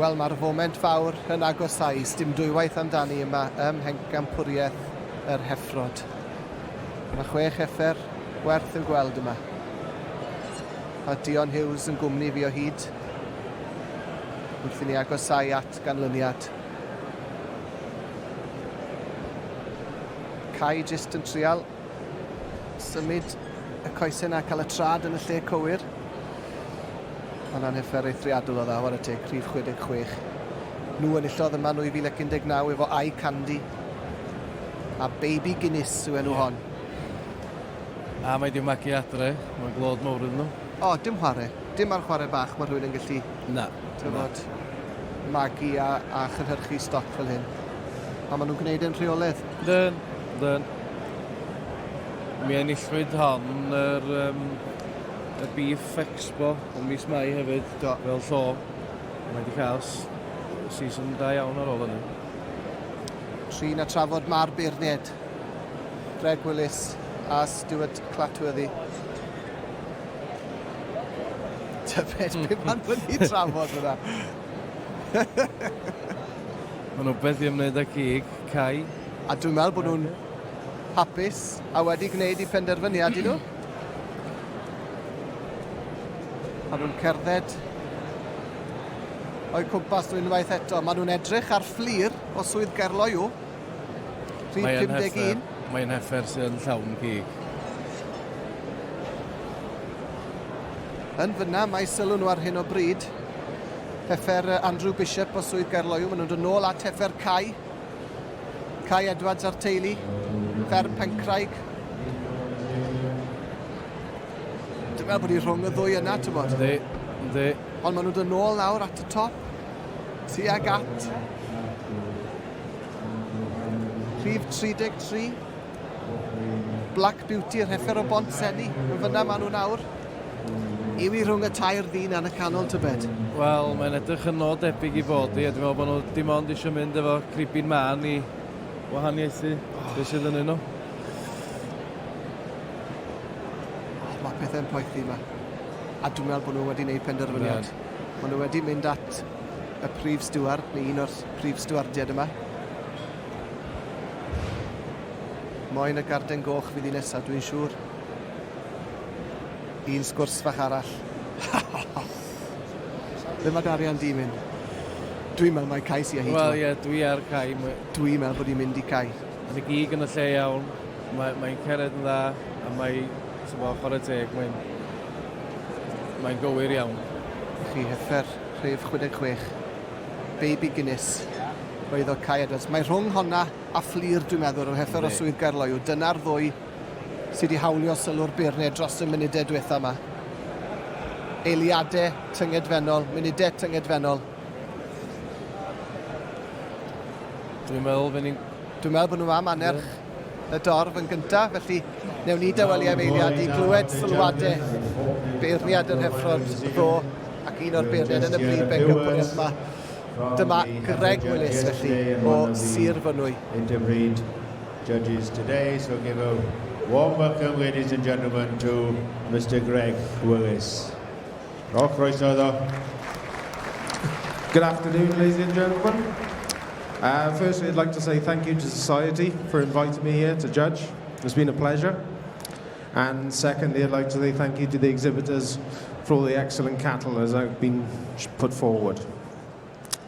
Wel, mae'r foment fawr yn agosáu, sdim dwywaith amdani yma ym Mhencampwriaeth yr Heffrod. Mae chwech heffer werth i'w gweld yma. A Dion Hughes yn gwmni fi o hyd wrth i ni agosáu at ganlyniad. Kai jyst yn trial symud y coesau 'na, cael y trad yn y lle cywir. Hwnna'n heffer eithriadol o dda, whare teg, rhif 66. Nhw enillodd yma 2019 efo Eye Candy. A Baby Guinness yw enw hon. A mae 'di magu adre, mae'n glod mawr iddyn nhw. O, dim chware. Dim ar chware bach mae rhywun yn gallu... Na. Tybod, magu a, a chynhyrchu stoc fel hyn. A maen nhw'n gwneud e'n rheolaidd. Yndyn, yndyn. Mi enillwyd hon yr, um, y Beef Expo yn mis Mai hefyd. Do. Fel llo. Mae wedi cael season da iawn ar ôl hynny. Trin a trafod mae'r beirniaid. Greg Willis a Stuart Clatworthy. Tybed be maen nhw'n ei trafod fyna. Mae'n rhywbeth i ymwneud â cig, Cai. A dwi'n meddwl bod nhw'n hapus a wedi gwneud eu penderfyniad i nhw. Maen nhw'n cerdded o'u cwmpas nhw unwaith eto. Maen nhw'n edrych ar Fflur o Swydd Gaerloyw. Rhif 51. Mae'n heffer sydd yn llawn cig. Yn fyna, mae sylw nhw ar hyn o bryd. Heffer Andrew Bishop o Swydd Gaerloyw. Maen nhw'n dod nôl at heffer Cai. Cai Edwards a'r teulu. Fferm Pencraig. Dwi'n meddwl bod hi rhwng y ddwy yna, ti'n bod? Yndi, yndi. Ond maen nhw'n dod nôl nawr at y top. Tuag at rhif 33. Black Beauty, yr heffer o Bont Senni. Yn fyna maen nhw nawr. Yw i rhwng y tair ddyn yn y canol, tybed? Wel, mae'n edrych yn o debyg i fod i, a dwi'n meddwl bod nhw dim ond eisiau mynd efo cribyn mân i wahaniaethu oh. beth sydd yn nhw. Oh, mae pethau'n poethi yma. A dwi'n meddwl bod nhw wedi gwneud penderfyniad. Maen nhw wedi mynd at y prif stiward, neu un o'r prif stiwardiaid yma. Moyn y garden goch fydd i nesaf, dwi'n siŵr. Un sgwrs fach arall. Ble mae Darian di mynd? Dwi'n meddwl mai Cai sy â hi. Wel ie, dwi ar Cai. Dwi'n meddwl bod hi'n mynd i Cai. Mae'n y gig yn y lle iawn, mae'n mae cered yn dda, a mae, ti'n bod, chwarae teg, mae'n mae'n gywir iawn. I chi heffer rhif 66, Baby Guinness, roedd o Cai Edwards. Mae rhwng honna a Fflur, dwi'n meddwl, yr heffer o Swydd Gaerloyw. Dyna'r ddwy sydd wedi hawlio sylw'r beirniaid dros y munudau diwetha yma. Eiliadau tyngedfennol, munudau tyngedfennol. Dwi'n meddwl fe ni'n... Dwi'n meddwl bod nhw am annerch y dorf yn gyntaf, felly newn ni dawelu am eiliad i glywed sylwadau beirniad yr heffrod ddo ac un o'r beirniaid yn y brif bencampwriaeth yma. Dyma Greg Willis felly o Sir Fynwy. Interbreed judges today, so give a warm welcome, ladies and gentlemen, to Mr Greg Willis. Rhowch croeso iddo. Good afternoon, ladies and gentlemen. Uh, firstly, I'd like to say thank you to Society for inviting me here to judge. It's been a pleasure. And secondly, I'd like to say thank you to the exhibitors for all the excellent cattle as I've been put forward.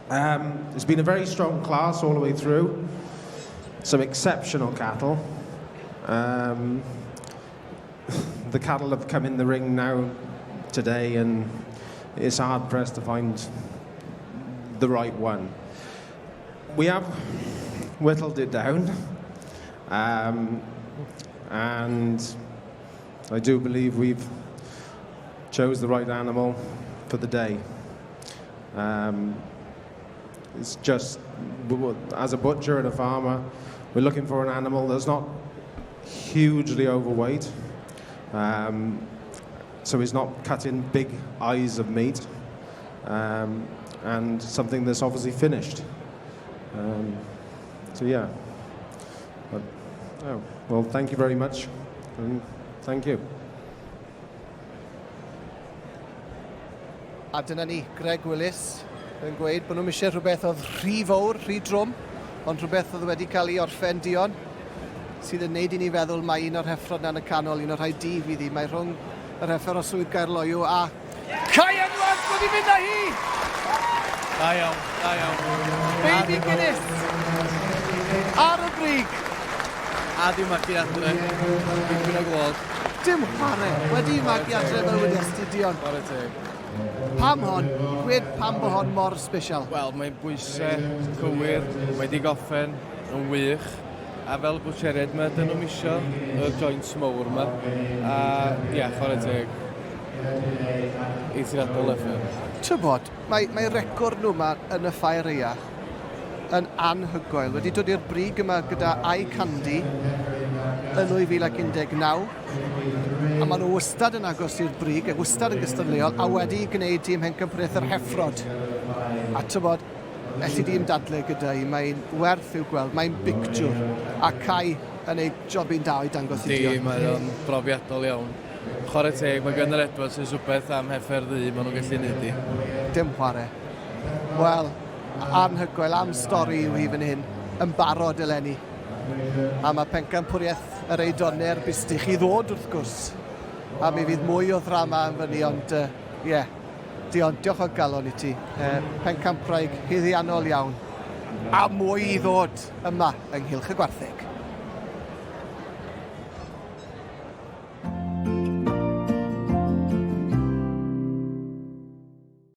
Um, it's been a very strong class all the way through. Some exceptional cattle. Um, the cattle have come in the ring now today, and it's hard pressed to find the right one. We have whittled it down, um, and I do believe we've chose the right animal for the day. Um, it's just, as a butcher and a farmer, we're looking for an animal that's not hugely overweight, um, so he's not cutting big eyes of meat, um, and something that's obviously finished. Um, so yeah. But, oh, well, thank you very much, and thank you. A dyna ni, Greg Willis, yn gweud bod nhw'n eisiau rhywbeth oedd rhy fawr, rhy drwm, ond rhywbeth oedd wedi cael ei orffen dion, sydd yn neud i ni feddwl mai un o'r heffrod 'na yn y canol, un o'r rhai du fydd hi. Mae rhwng yr heffer o Swydd Gaerloyw a Kai Edwards wedi mynd â hi! Da iawn, da iawn. Baby Guinness ar y brig. A di magu adre. Dipyn o glod. Dim chwarae. Wedi magu adre fel wedi astudio. Chwarae teg. Pam hon? Gwed pam bod hon mor special? Wel, mae'n bwysau cywir, mae di goffen yn wych. A fel bwtsieriaid mae dyn nhw'm isio y joints mowr 'ma. A ia, chwarae teg. Eithriadol effort. Tybod, mae, mae record nhw yma yn y ffair eia yn anhygoel. Wedi dod i'r brig yma gyda I Candy yn 2019. A maen nhw wastad yn agos i'r brig, a wastad yn gystadleuol, a wedi gwneud tîm Hencampwriaeth yr Heffrod. A tybod, Elli di'm dadle gyda hi, mae'n werth i'w gweld, mae'n bictiwr, a Cai yn ei jobyn da o'i dangos i Di, mae o'n brofiadol iawn. Chwarae teg, mae Gunnar Edwards yn rhywbeth am heffer ddu, maen nhw'n gallu neud i. Dim chwarae. Wel, anhygoel am stori yw hi fan hyn, yn barod eleni. A mae pencampwriaeth yr Eidoner Bistych i ddod wrth gwrs. A mi fydd mwy o ddrama yn fyny, ond ie, uh, yeah. Dion, diolch o galon i ti. Pencampwraig haeddiannol iawn. A mwy i ddod yma yng Nghylch y Gwartheg.